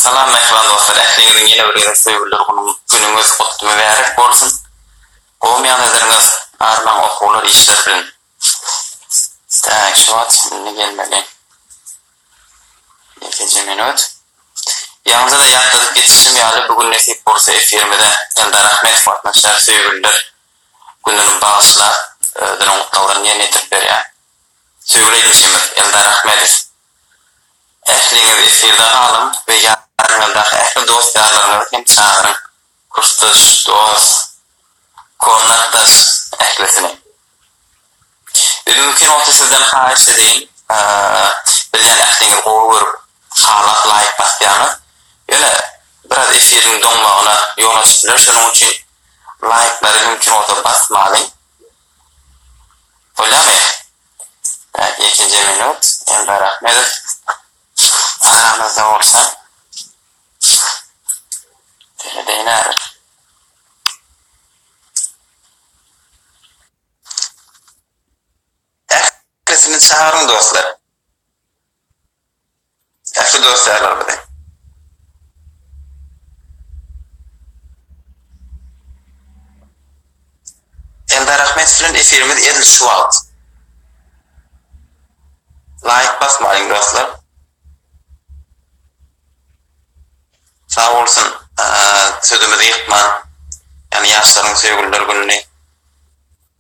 Salam mähriban dostlar ähliňiziň ýene bir gezek söýgüliler günüňiz gutly mübärek bolsun. Gowmy ýagdaýlaryňyz armaň okuwlar işler bilen. Tak şu wagt indi gelmeli. Ýekeje minut. Ýaňyja-da ýatladyp geçişim ýaly bu gün nesip bolsa efirimize Eldar Ahmedow gatnaşýar söýgüliler gününi bagyşlap özüniň gutlaglaryny ýerine ýetirip berýär. Söýgüli aýdymçymyz Eldar Ahmedow. Ähliňiz efirde galyň we ýanyňyzdaky ähli dost-ýarlaryňyzy hem çagyryň. Kursdaş, dost, komnatdaş, ählisini. Biz mümkin bolsa sizden haýyş edeýin, bilýän ähliňiz gowy görüp, halap laýk basýaňyz. Ýöne biraz efiriň doňmagyna ýol açyp biler, şonuň üçin laýklary mümkin bolsa basmalyň. Bolýamy? Tak, ýekeje minut. Eldar Ahmedow aramyzda bolsa. Seredeýin häzir. Ählisini çagyryň dostlar. Ähli dost-ýarlar bizi. Eldar Ahmetow bilen efirimiz edil şu wagt. Laýk basmalyň dostlar. Sag bolsun, sözümizi ýykman, ýagny ýaşlaryň söýgüliler gününi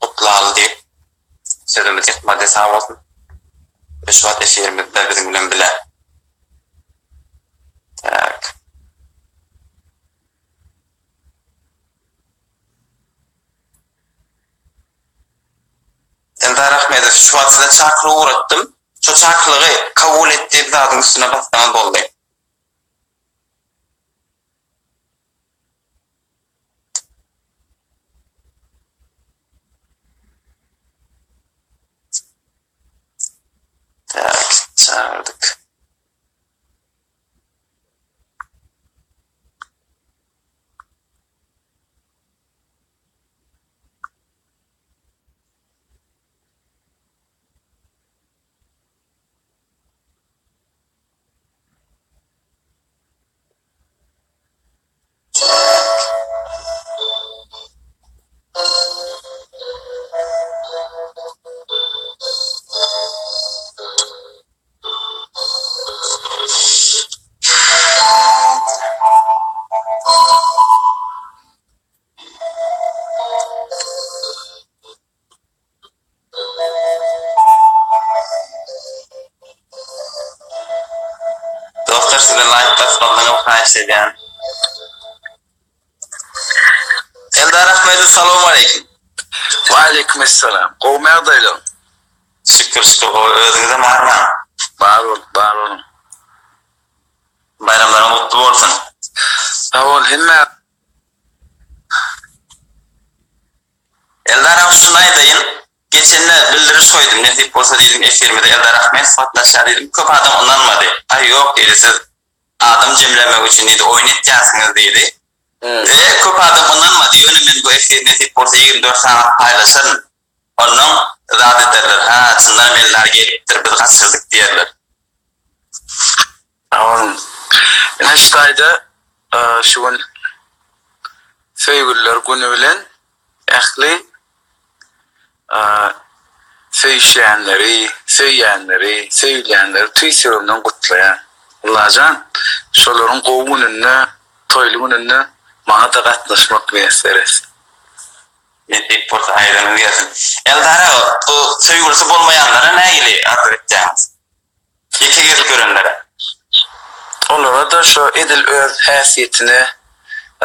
gutlaly diýip Sözümizi ýykmady sag bolsun. Şu wagt efirimizde biziň bilen bile. Tak. Eldar Ahmedow şu wagt size çakylyk ugratdym. Şu çakylygy kabul et diýip zadyň üstüne bassaňyz boldy. Tak, çagyrdyk. Dostlar sizden laýk basmazlygyňyzy haýyş edýän. Eldar Ahmedow salowmaleýkim. Waleýkim essalam. Gowmy ýagdaýlaryň? Şükür şükür gowy özüňizem arman. Bar bol, bar boluň. Baýramlaryňyz gutly bolsun. Sag bol hemmä. Eldar aga şuny aýdaýyn, geçende bildiriş goýdum, nesip bolsa diýdim efirimize Eldar Ahmedow gatnaşýar diýdim, köp adam ynanmady. Aý ýok diýdi, siz adam jemlemek üçin diýdi, oýun etýänsiňiz diýdi. We köp adam ynanmady, ýöne men bu efiri nesip bolsa 24 sagat paýlaşaryn. Onnoň zat ederler, hä çyndanam Eldar gelipdir, biz gaçyrdyk diýerler. Sag boluň. Ine şu taýda şu gün Söýgüliler güni bilen ähli söýüşýänleri, söýýänleri, söýülýänleri tüýs ýüregimden gutlaýan. Allajan şolaryň gowy gününde, toýly gününde maňa-da gatnaşmak miýesser etsin. Nesip bolsa haýryňyz gelsin. Eldar aga bu söýgülisi bolmaýanlara nähili arzuw etýäňiz? Ýeke gezip ýörenlere. Olara-da şo edil öz häsiýetine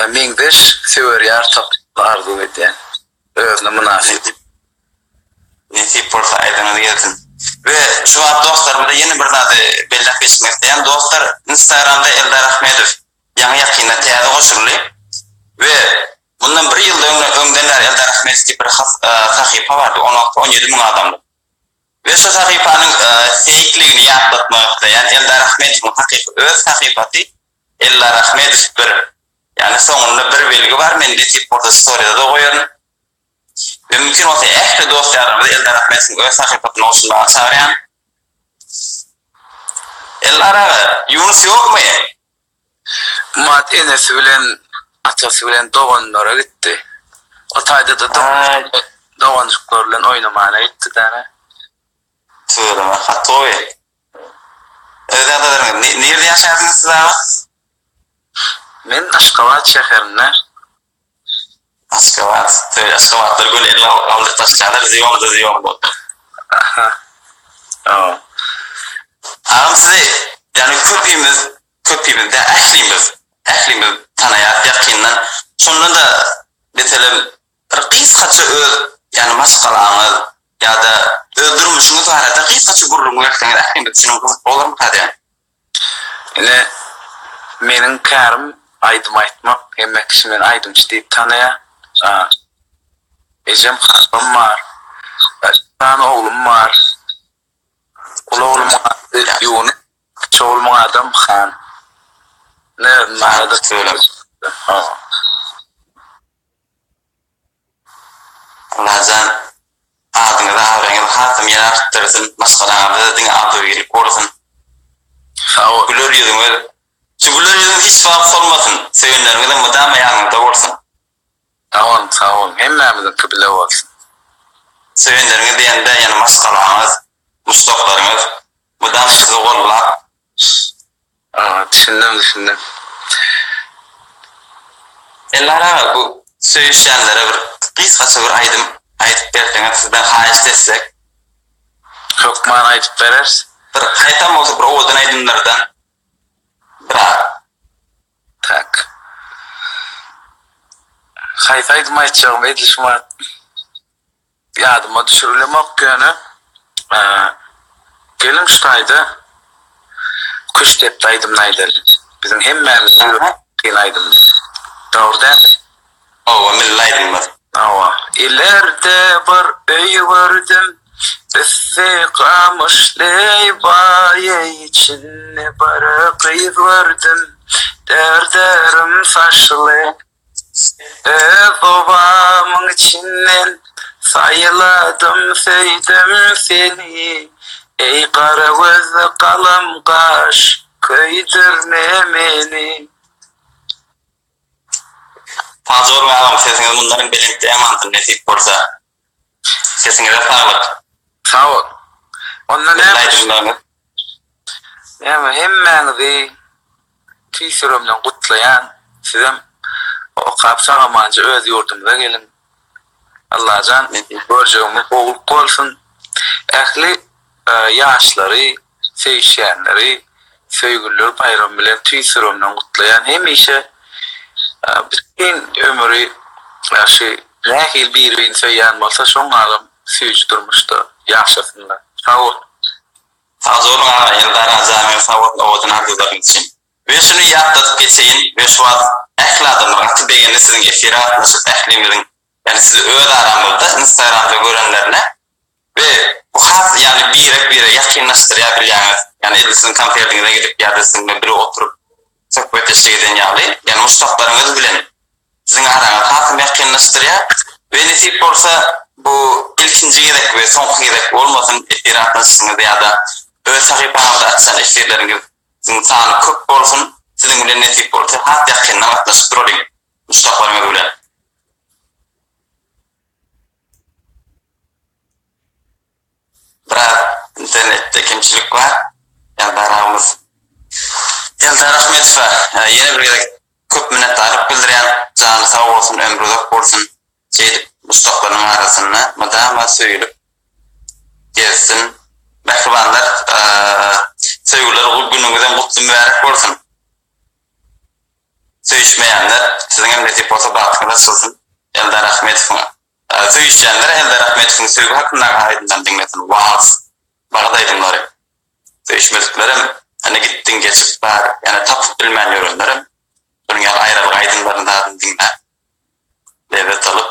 meňzeş söwer ýar tapmagyny arzuw edýän. Özüne mynasyp. Nesip bolsa aýdyňyz gelsin. We şu wagt dostlarymyza ýene bir zady belläp geçmek isleýän. Dostlar Instagramda Eldar Ahmedow ýaňy ýakynda täze goşuldy. We mundan bir ýyl öňden bäri Eldar Ahmedow diýip bir sahypa bardy. 16-17 müň adamlyk. We şu sahypanyň feýkligini ýatlatmak isleýän Eldar Ahmedowyň hakyky öz sahypasy Eldar Ahmedow bir. Ýagny soňunda bir belgi bar, men nesip bolsa storyda-da goýaryn. We mümkin bolsa ähli dost-ýarlarymyzy Eldar Ahmedowyň öz sahypasyna goşulmaga çagyrýan. Eldar aga, Ýunus ýokmy? Mat enesi bilen atasy bilen doganlara gitdi. O taýda-da doganjyklary bilen oýnamana gitdi däne. Tüweleme, gaty gowy. Öz ýagdaýlaryňyz, nirde ýaşaýarsyňyz siz aga? Men Aşgabat şäherinde. Aşgabat, söý Aşgabatlar göni elini galdyryp taşlaýarlar, zýomda zýom bolup. Aha. Hawa. Agam sizi ýagny köpimiz, köpimiz däl ählimiz, ählimiz tanaýarys ýakyndan. Şonda-da meselem bir gysgaça öz ýagny maşgalaňyz ýa-da öz durmuşyňyz barada gysgaça gürrüň berseňiz ählimiz üçinem gyzykly bolarmyka diýýän. Ine, meniň kärim aýdym aýtmak, hemme kişi meni aýdymçy diýip tanaýar. Ejem, kakam bar. Üç sany oglum bar. Uly oglumyň ady Ýunus, kiçi oglumyň adam Han. Ine, özüm barada. Allajan adyňyzy abraýyňyzy hasam ýene artdyrsyn maşgalaňyzda diňe agzybirlik bolsun. Sag bol. Güler ýüzüňiz şu güler ýüzüňiz hiç wagt solmasyn söýenleriňizem mydama ýanyňyzda bolsun. Sag boluň sag boluň hemmämiziňki bile bolsun. Söýenleriňiz diýende ýene maşgalaňyz muşdaklaryňyz mydama sizi gollap Aha, düşündim, düşündim. Eldar aga bu söýüşýänlere bir gysgaça bir aýdym aýdyp berseňiz sizden haýyşt etsek. Hökman aýdyp bereris. Bir haýsam bolsa bir owadan aýdymlardan biraz. Tak. Haýsy aýdym aýtjagymy edil şu wagt Ýadyma düşürilemok ýöne geliň şu taýda Küştdepdi aýdymyny aýdaly. Biziň hemmämiziň ýüregine ýakyn aýdym. Dogry dälmi? Hawa, milli aýdymymyz. Hawa. Ilerde bir öý gördüm, üsti gamyşly, baý içinde bir gyz gördüm, dörderim saçly. Öz obamyň içinden saýladym söýdüm seni Eý gara gözli galam gaş köýdürme meni. Sagja boluň agam sesiňiz mundan hem belentde ýaňlansyn nesip bolsa. Sesiňize saglyk. Sag bol. Onda näme? Näme hemmäňizi tüýs ýüregimden gutlaýan. Sizem okap sag-amanja öz ýurduňyza geliň. Allajan görjegimiz gowulyk bolsun. Ähli ýaşlary, söýüşýänleri Söýgüliler baýramy bilen tüýs ýüregimden gutlaýan. Hemişe bütin ömüri şu nähili biri-birini söýýän bolsa şoň ýalam süýji durmuşda ýaşasynlar. Sag bol. Sag boluň aga Eldar aga janyňyz sag bolsun owadan arzuwlaryňyz üçin. We şuny ýatladyp geçeýin we şu wagt ähli adamlar gaty begendi siziň efire gatnaşyp ählimiziň ýagny sizi öz aramyzda instagramda görenlerine we bu has ýagny birek birege ýakynlaşdyrýar bilýäňiz ýagny edil siziň konsertiňize gidip ýa-da siziň bilen bile oturyp söhbetdeşlik eden ýaly ýagny muşdaklaryňyz bilen siziň araňyzy hasam ýakynlaşdyrýar we nesip bolsa bu ilkinji gezek we soňky gezek bolmasyn efire gatnaşyşyňyz ýa-da öz sahypaňyzda açan efirleriňiziň sany köp bolsun siziň bilen nesip bolsa has ýakyndan gatnaşyp duralyň muşdaklaryňyz bilen. Biraz internetde kemçilik bar. Eldar agamyz. Eldar Ahmedowa ýene bir gezek köp minnetdarlyk bildirýän. Jany sag bolsun, ömri uzak bolsun. Şeýdip muşdaklarynyň arasynda mydama söýülip gezsin. Mähribanlar, söýgüler günüňizem gutly mübärek bolsun. Söýüşmeýänler, siziňem nesip bolsa bagtyňyz açylsyn. Eldar Ahmedowyň Söýüşýänler Eldar Ahmedowyň söýgi hakyndaky aýdymlaryny diňlesin. Wals, bagt aýdymlary. Söýüşmediklerem, ine gitdiň geçip bar, ýane tapyp bilmän ýörenlerem şunuň ýaly aýralyk aýdymlaryny zadyny diňläp, lezzet alyp,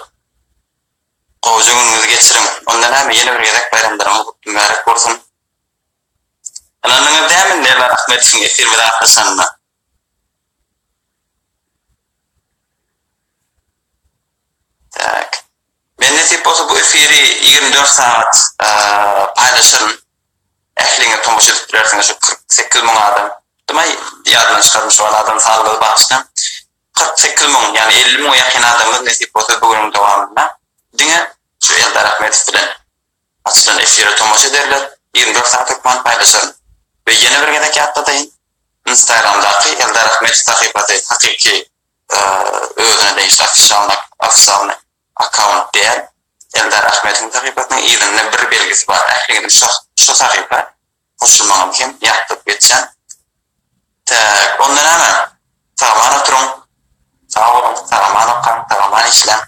gowja günüňizi geçiriň. Onda näme, ýene bir gezek baýramlaryňyz gutly mübärek bolsun. Ynandyňyz dämi indi Eldar Ahmedowyň efirimize gatnaşanyna? Tak. Men nesip bolsa bu efiri 24 sagat paýlaşaryn. Ähliňiz tomaşa edip bilersiňiz şu 48 müň adam. Dymay. Ýadymdan çykarmyş bolan adam saglygy bagyşlaň. 48 müň, ýagny 50 müňe ýakyn adamymyz nesip bolsa bu günüň dowamynda diňe şu Eldar Ahmedow bilen açylan efire tomaşa ederler. 24 sagat hökman paýlaşaryn. We ýene bir gezek ýatladaýyn, Instagramdaky Eldar Ahmedow sahypasy hakyky özüne degişli ofisialny akkaunt däl. Eldar Ahmedowyň sahypasynyň yzynda bir belgisi bar. Ähliňiziň şo sahypa goşulmagyny hem ýatladyp geçýän. Täk, onda näme? Sag-aman oturyň. Sag boluň, sag-aman okaň, sag-aman işläň.